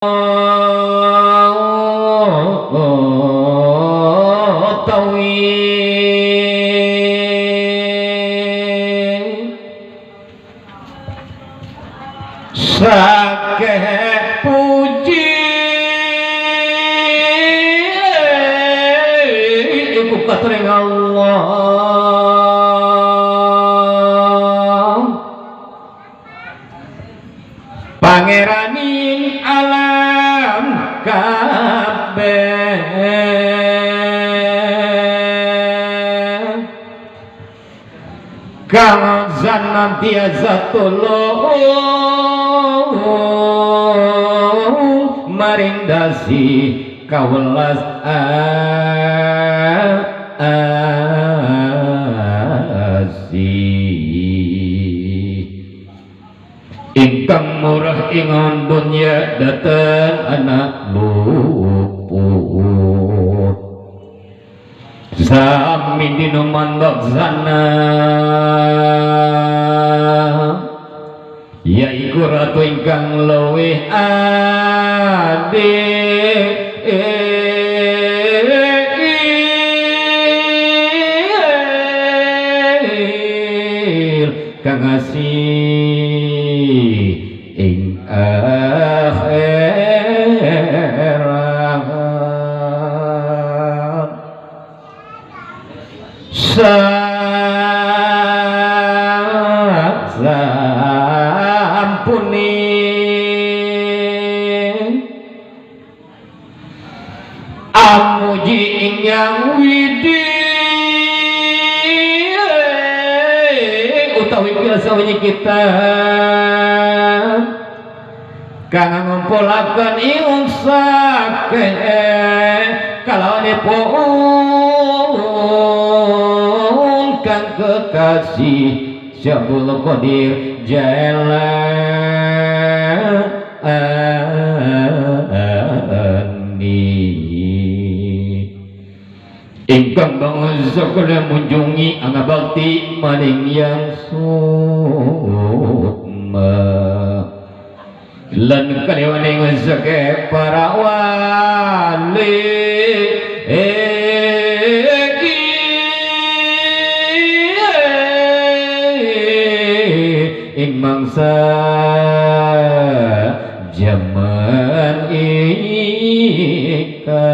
Tawil sakeh puji iku katring Allah pangeraning alam kabeh kang zanantiasa tulung maring dasi kawelas asih ingkang murah ingon dunya dhateng anak luput sami dinuman baksana yaiku ratu ingkang luwih adil kang asih ing akhirat sampune amuji ing yang widi utawi pirsa kita kang ngumpulaken ing sakeh kalawanipun kang kekasih Syabdul Qadir Jailani ingkang bangun sakala munjungi angabakti maring yang sukma lan kaliwane sake para wali ing mangsa jaman ika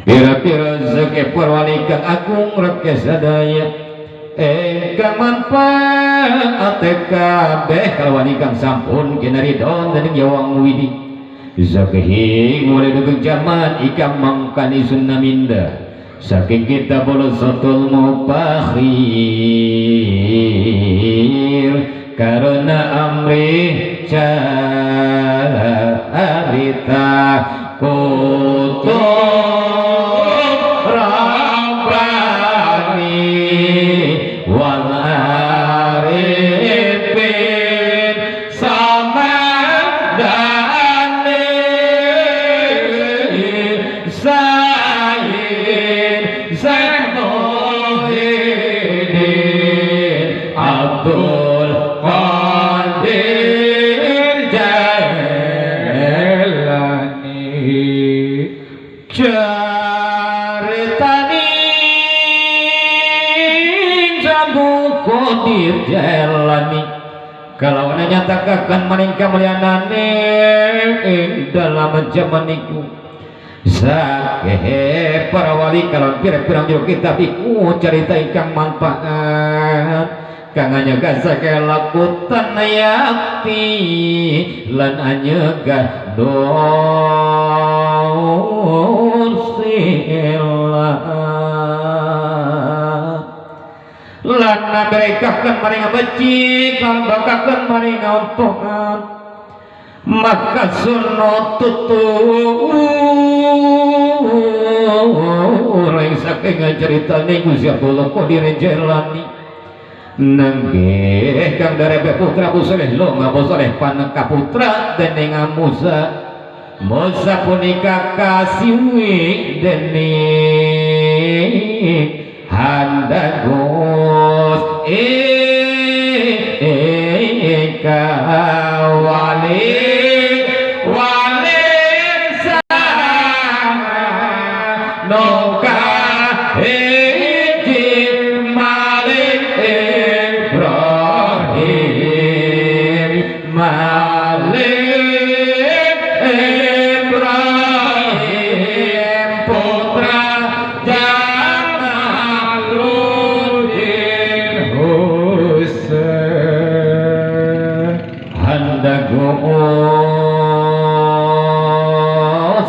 pira-pira sake para wali kang agung reke sadaya ingkang manfaat kabeh kalawan ingkang sampun kinaridon dening Yawang Widi saking mulai dugeng jaman ikang mangkani sunnah minda saking kita bolosotul mubakhir karena amri carita kutub rabbani wal arifin samadani sayyid Zainuddin Abdul Qadir Jailani caritani Abdul Qadir Jailani kalau nyatakaken maring kamulyanane ing dalam jaman iku sakehe para wali kalon pirang-pirang jero kitab iku carita ingkang manfaat kang anyegah sake lakutan yakti lan anyegah dursila lan naberekaken maring becik lan bakaken maring untungan maka sunnah tutur ing saking caritane Gusti Abdul Qadir Jailani nenggih kang darebe putra Abu Saleh long Abu Saleh paneka putra dening Musa Musa punika kasiwi dening Handagus ingkang punika wali wali sanga noka hiji Malik Ibrahim Malik Ibrahim putra Jamaluddin Husain handago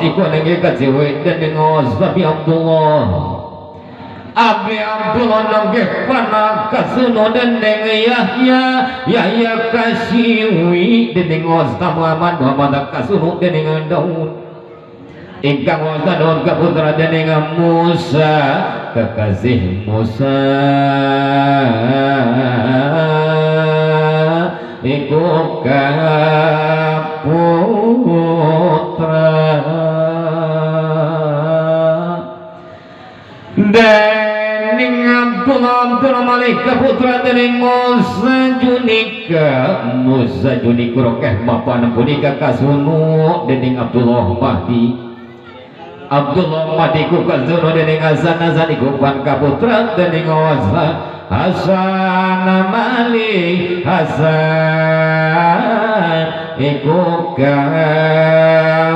iku nengge kajiwe dening Abi Abdullah Abi Abdullah nangge pana kasuno dening Yahya Yahya kasiwi dening Ustaz Muhammad Muhammad kasuno dening Daud ingkang wasta Daud kaputra dening Musa kekasih Musa iku kaputra dening Abdullah Abdullah Malik putra dening Musa Junika Musa Junika rokeh mapan punika kasunu dening Abdullah Mahdi Abdullah Mahdi ku kasunu dening Hasan Hasan iku pan kaputra dening Hasan Malik Hasan iku kaputra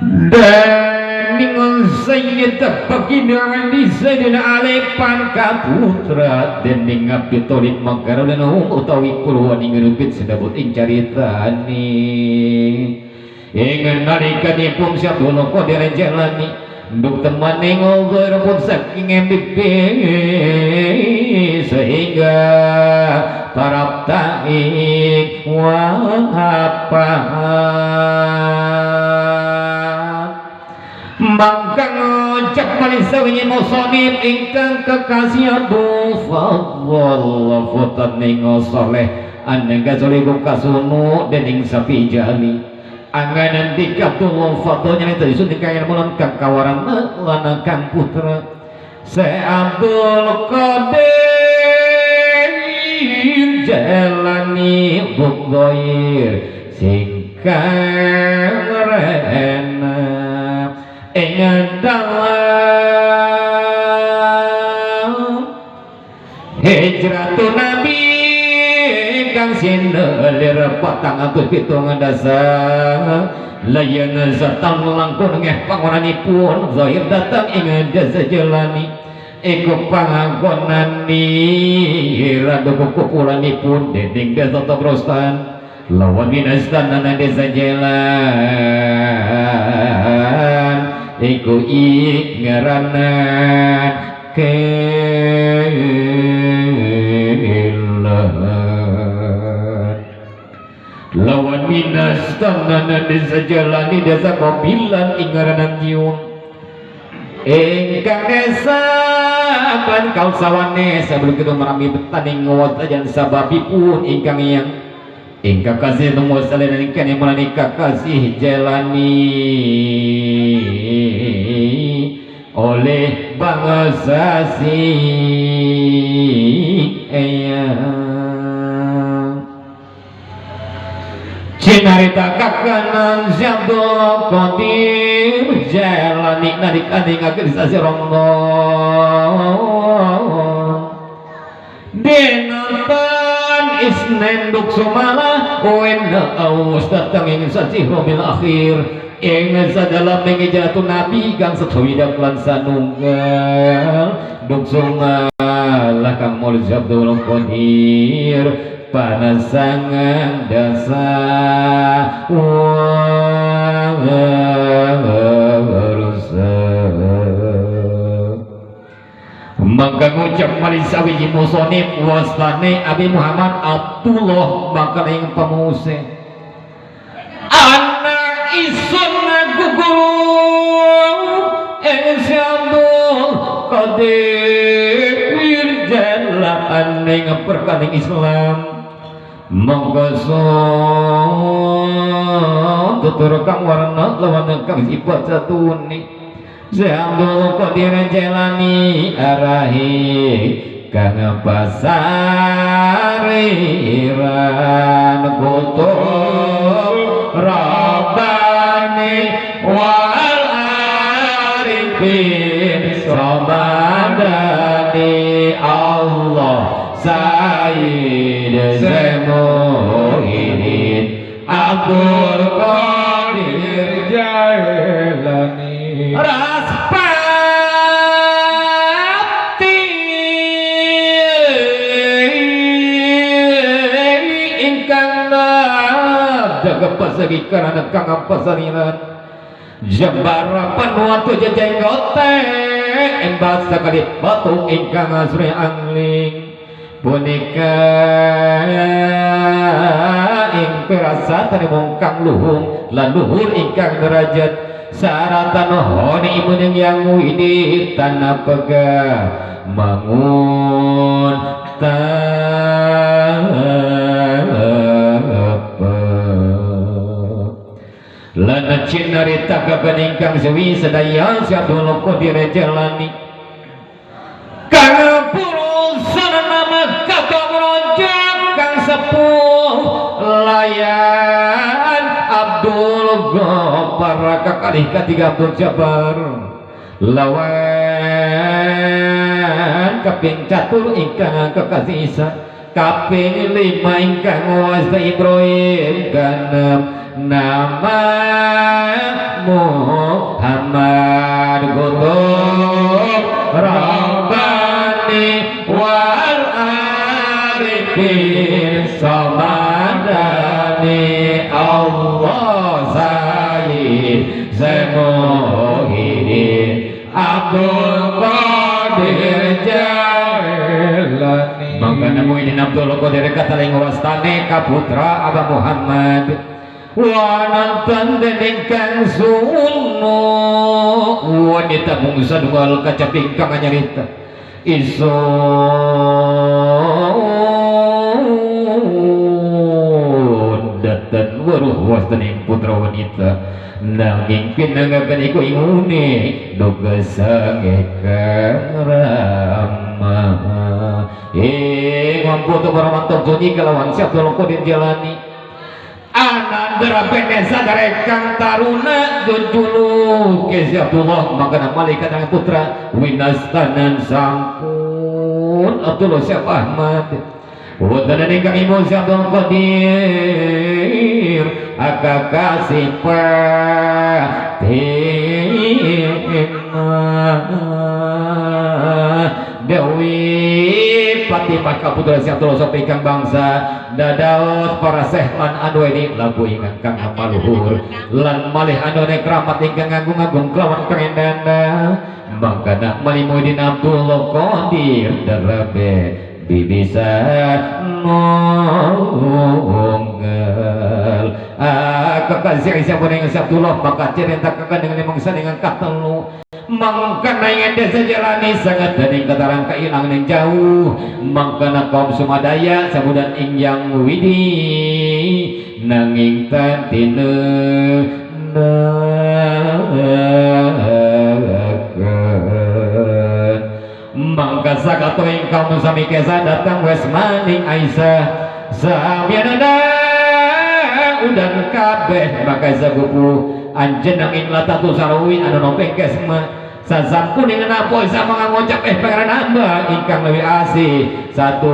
dening Sayyid Baginda Ali Sayyidina Ali pan kaputra dening Abi Thalib mangkaro lan utawi kula ing rupit sedabut ing caritane ing nalikanipun Si Abdullah Qadir Jailani nduk temane ngolor pun saking MBB sehingga tarapta ing wafat mangka ngocap malih sawingi musonib ingkang kekasih Abu Fadl futan ning soleh anengga soliku kasunu dening sapi jali anganan dikabdullah fadlnya itu isun dikayan mulan kang kawaran lan kang putra Se Abdul Qadir Jalani bukdoir singkang rena ing dalam hijratun Nabi kang sinelir 407 dasa layan satang langkung ngeh pangonanipun zahir datang ing desa Jelani iku panggonani radu kukulanipun dening desa Tobrostan lawan binastan desa Jelan iku ing ngaranan kelan lawan minas tananan desa Jalani desa Kopilan ing ngaranan Jiung ingkang desa lan kausawane sebelum kita merami betaning wajan sababipun ingkang yang ingkang kasih tunggu salen ingkang yang melalui kasih Jalani oleh bangsa si eyang Cinarita kakanan Si Abdul Qadir Jalani narik aning akhir sasi Ramadan Dinatan Isnin duk sumala Wena aus datang ing sasi Rabiul Akhir ing sadalam ing jatuh Nabi kang setuwidak lan sanunggal duk sumala kang Maulid Abdul Qadir panasangan dasa warsa maka ngucap malih sawiji musonib wastane Abi Muhammad Abdullah bakal ing pamuse anak isun guguru ing Si Abdul Qadir jalan ing perkaning Islam monggo tutur kang warna lawan kang sifat satuni Abdul Qadir Jailani arahi kang pasariran kutub Rabbani wal arifin somadani Allah Sayyid Muhyiddin Abdul Qadir Jailani Raspati ingkang jaga pasagi karana kang pasariran jembara panuatu jejenggote embas sakali batu ingkang asri angling punika ing pirasatan mungkang luhung lan luhur ingkang derajat saratan hone imun yang widi tanah pega mangun lan cinarita kaben ingkang suwi sedaya Abdul Qadir Jailani kang purusan nama katong rojak kang sepuh layan Abdul Ghaffar kakalih katiga Abdul Jabbar lawan kaping catur ingkang kekasih Isa kaping lima ingkang wasta Ibrahim kanem nama Muhammad Qutub Rabbani wal arifin samadani Allah Sayyid Muhyiddin Abdul Qadir Jailani. Mangkana Muhyiddin Abdul Qadir kataling wastane kaputra Abah Muhammad wanantan dening kang sunu wanita bungsa dunggal kaca ingkang nyarita isun datan weruh wastaning putra wanita nanging pinangaken iku ingune duga sange kang rama ing mampu para sunyi kelawan si Abdul Qadir Jailani anandra benesa darekang taruna jujulu Ki Abdullah makana malaikat dan putra winastanan sampun Abdullah Syekh Ahmad wonten ingkang ibu Syekh Abdul Qadir akakasih Fatimah Dewi Fatimah kaputra Syekh Abdullah sampai ingkang bangsa dadaos para sehman anu ini lagu ingat kang maluhur lan malih anu ne keramat ingkang agung-agung kelawan kerendana mangkana Muhyiddin Abdul Qadir derabe bibisa nunggal kekasih siapa dengan Abdullah maka ceritakan dengan mangsa dengan katelu mangkana ingin desa jalani sangat dening ketarang kailang ning jauh mangkana kaum sumadaya sabudan ing yang widi nanging tantine mangka sakato ing kaum sami kesa datang wes maning Aisyah samyanana udan kabeh maka sagupu anjen nang ing latatu sarwi anu nompeng kesma sasampun ing napa isa mangangocap pangeran hamba ingkang leuwih asih satu.